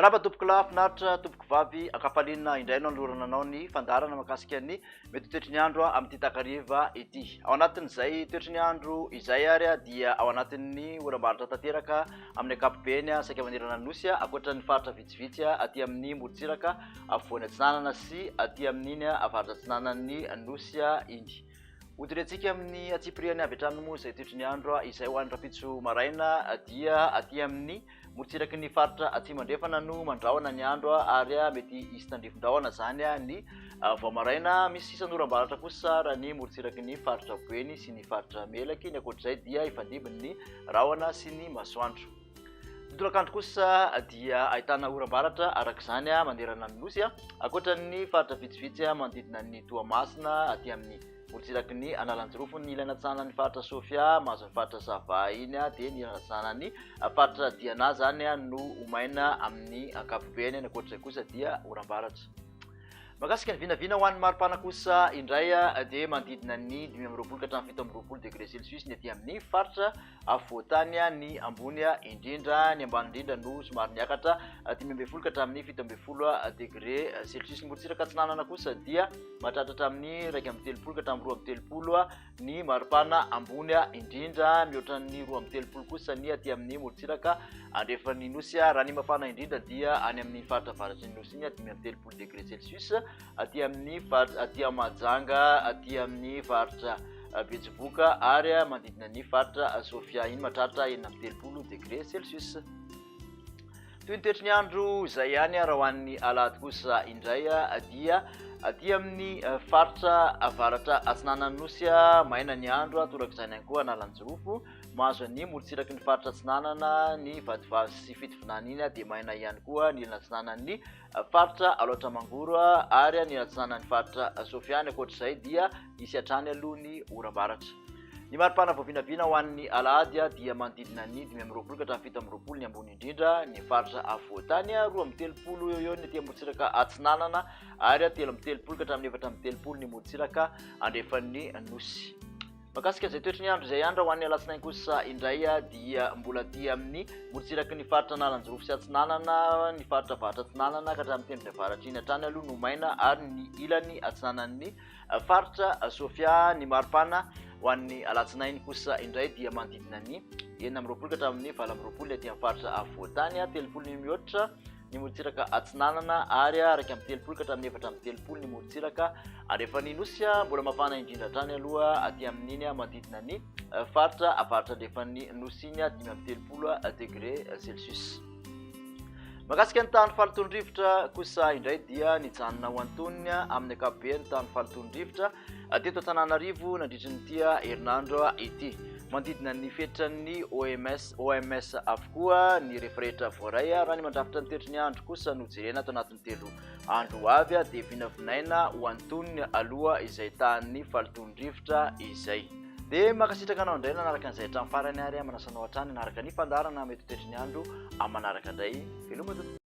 Miarahaba tompokolahy, finaritra tompokovavy, ankafaliana indray no anolorana anao ny fandaharana mahakasika ny mety ho toetry ny andro amin'ity takariva ity. Ao anatin'izay toetry ny andro izay ary dia ao anatin'ny oram-baratra tanteraka amin'ny ankapobeny saika manerana ny Nosy ankoatra ny faritra vitsivitsy aty amin'ny morontsiraka afovoany atsinanana sy aty amin'iny avaratra atsinanan'ny Nosy iny. Hojerentsika amin'ny antsipiriany avy hatrany moa izay toetry ny andro izay ho an'ny rahampitso maraina dia aty amin'ny morontsiraky ny faritra atsimo andrefana no mandrahona ny andro ary mety hisy tandrifin-drahona izany ny vao maraina. Misy sisan'oram-baratra kosa raha ny morontsiraky ny faritra Boeny sy ny faritra Melaky. Ny ankoatr'izay dia hifandimby ny rahona sy ny masoandro. Ny tolakandro kosa dia ahitana oram-baratra araka izany manerana ny Nosy, ankoatra ny faritra vitsivitsy manodidina ny Toamasina, aty amin'ny morontsiraky ny Analanjirofo, ny ilany atsinanan'ny faritra Sofia, mahazo ny faritra Sava iny, dia ny ilany atsinanan'ny faritra Diana izany no ho maina amin'ny ankapobeny. Ny ankoatr'izay kosa dia oram-baratra. Mahakasika ny vinavina ho an'ny maripana kosa indray dia manodidina ny 25 ka hatramin'ny 27 degré celsius ny aty amin'ny faritra afovoantany, ny ambony indrindra, ny ambany indrindra no somary niakatra 15 ka hatramin'ny 17 degré celsius. Ny morontsiraka atsinanana kosa dia mahatratra hatramin'ny 31 ka hatramin'ny 32 ny maripana ambony indrindra, mihoatra ny 32 kosa ny aty amin'ny morontsiraka andrefan'ny nosy. Raha ny mafana indrindra dia any amin'ny faritra avaratry ny nosy iny, 35 degré celsius, aty amin'ny faritra aty Mahajanga, aty amin'ny faritra Betsiboka ary manodidina ny faritra Sofia iny mahatratra 36 degré celsius. Toy ny toetry ny andro izay ihany raha ho an'ny alahady kosa indray dia aty amin'ny faritra avaratra atsinanan'ny nosy maina ny andro, torak'izany ihany koa Analanjirofo, mahazo ny morontsiraky ny faritra atsinanana, ny Vatovavy sy Fitovinany iny dia maina ihany koa ny ilany atsinanan'ny Faritra Alaotra Mangoro ary ny atsinanan'ny faritra Sofia. Ny ankoatr'izay dia hisy hatrany aloha ny oram-baratra. Ny maripana vao vinavina ho an'ny alahady dia manodidina ny 25 ka hatramin'ny 27 ny ambony indrindra, ny faritra afovoantany 32 eo eo ny aty amorontsiraka atsinanana ary 33 ka hatramin'ny 34 ny morontsiraka andrefan'ny nosy. Mahakasika izay toetry ny andro izay ihany, raha ho an'ny alatsinainy kosa indray dia mbola aty amin'ny morontsiraky ny faritra Analanjirofo sy Atsinanana, ny faritra avaratra atsinanana ka hatramin'ny tendrony avaratra iny hatrany aloha no maina ary ny ilany atsinanan'ny faritra Sofia. Ny maripana ho an'ny alatsinainy kosa indray dia manodidina ny 26 ka hatramin'ny 28 ny aty amin'ny faritra afovoantany, 30 ny mihoatra ny morontsiraka atsinanana ary 31 ka hatramin'ny 34 ny morontsiraka andrefan'ny nosy. Mbola mafana indrindra hatrany aloha aty amin'iny manodidina ny faritra avaratra andrefan'ny nosy iny, 35 degré celsius. Mahakasika ny tahan'ny fahalotoan'ny rivotra kosa indray dia nijanona ho antonony amin'ny ankapobeny ny tahan'ny fahalotoan'ny rivotra teto Antananarivo nandritry ny ity herinandro ity. Manodidina ny fetran'ny OMS, OMS avokoa ny rehefa rehetra voaray. Raha ny mandrafitra ny toetry ny andro kosa no jerena ato anatin'ny 3 andro ho avy dia vinavinaina ho antonony aloha izay tahan'ny fahalotoan'ny rivotra izay. Dia mankasitraka anao indray nanaraka an'izay hatramin'ny farany ary manasa anao hatrany hanaraka ny fandaharana mety ho toetry ny andro amin'ny manaraka indray. Veloma tompoko.